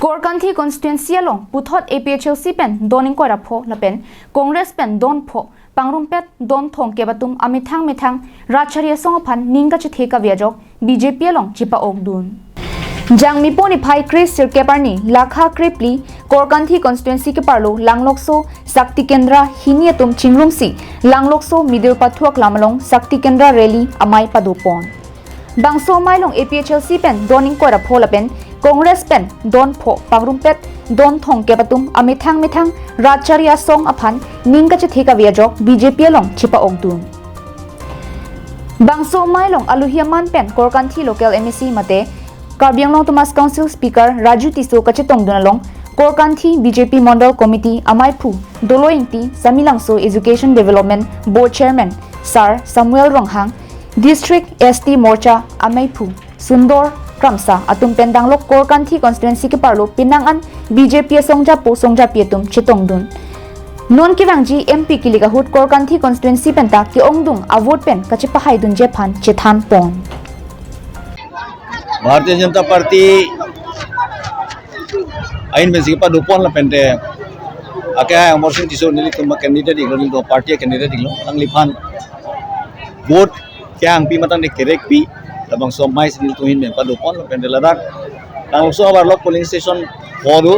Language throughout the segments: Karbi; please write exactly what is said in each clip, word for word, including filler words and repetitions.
Korkanthi constituency along puthot A P H L C pen don ingkoi ra pho lapen Congress pen don pho pangrumpet don thomkep atum amethang methang rat chari asong aphan ning kachethe kave ajok B J P along chepa-okdun. Jangmi po niphai kre sirkep arni lakha krephli Korkanthi constituency keparlo Langlokso Shakti Kendra hini atum chingrumsi Langlokso Midir Pathu aklam along Shakti Kendra rally amei padopon. Bangso amei along A P H L C pen don ingkoi ra pho lapen Congress pen don pho pangrumpet don thomkep atum amethang methang rat chari asong aphan ning kachethe kave ajok B J P along chepa-okdun. Bangso amei along aluhi aman pen Korkanthi local M A C mate Karbi Anglong Autonomous Council Speaker Raju Tisso kachetongdun along Korkanthi B J P Mondol Committee ameiphu Dolo Ingti, Samelangso Education Development Board Chairman Sir Samuel Ronghang, District S T Morcha ameiphu Sundor Kramsa atum pen danglok Korkanthi constituency keparlo penang an B J P asongjapo songjapi atum chetongdun. Non kevangji M P kilik ahut Korkanthi constituency penta ke-ongdung avote pen kachepahaidunji aphan chethanpon. Bharatiya Janata Party ahin pensi kepadopon lapente akehai Amarsing Tisso nelitum a-candidate iklo, nelitum party a-candidate iklo, alangliphan vote kehangpi matang de kerekpi labangso amei si nelitum ahin pen padopon lapente ladak Langlokso abar lok polling station pho do,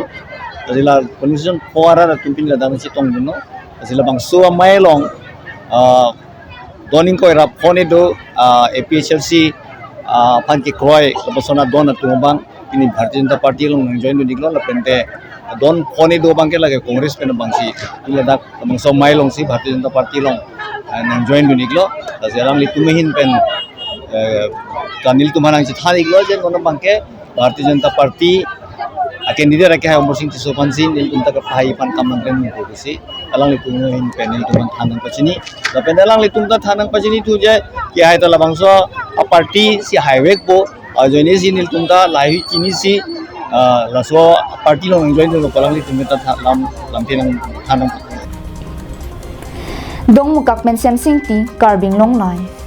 lasi la polling station pho arat atum pini ladak nangchetongdunlo, lasi labangso amei along ah, don ingkoi ra pho ni do, ah, A P H L C ah, aphan kekroi labangso adon atum abang pini Bharatiya Janata Party along nangjoindun iklo lapente don pho ni do abangke lake Congress pen abangsi pini ladak labangso amei alongsi Bharatiya Janata Party along ah, nangjoindun iklo, lasi alanglitum ahin pen eh, kanil tum aphan nangchethan iklo je non abangke Bharatiya Janata Party a-candidate akehai Amarsing Tisso aphansi nelitum ta kapahai aphan kam nangklem nungko pusi alanglitum ahin pen nelitum aphan than nangpachini. Lapen alanglitum ta than nangpachini thu je kehai ta labangso a-party si haivekpo, ajoine si nelitum ta lahei chinisi ah, laso party along nangjoindunlo pu alanglitum ta tha-, lam lamthe nangthan nang. Dongmukak pen Semsing Ingti, Karbi Anglong Live.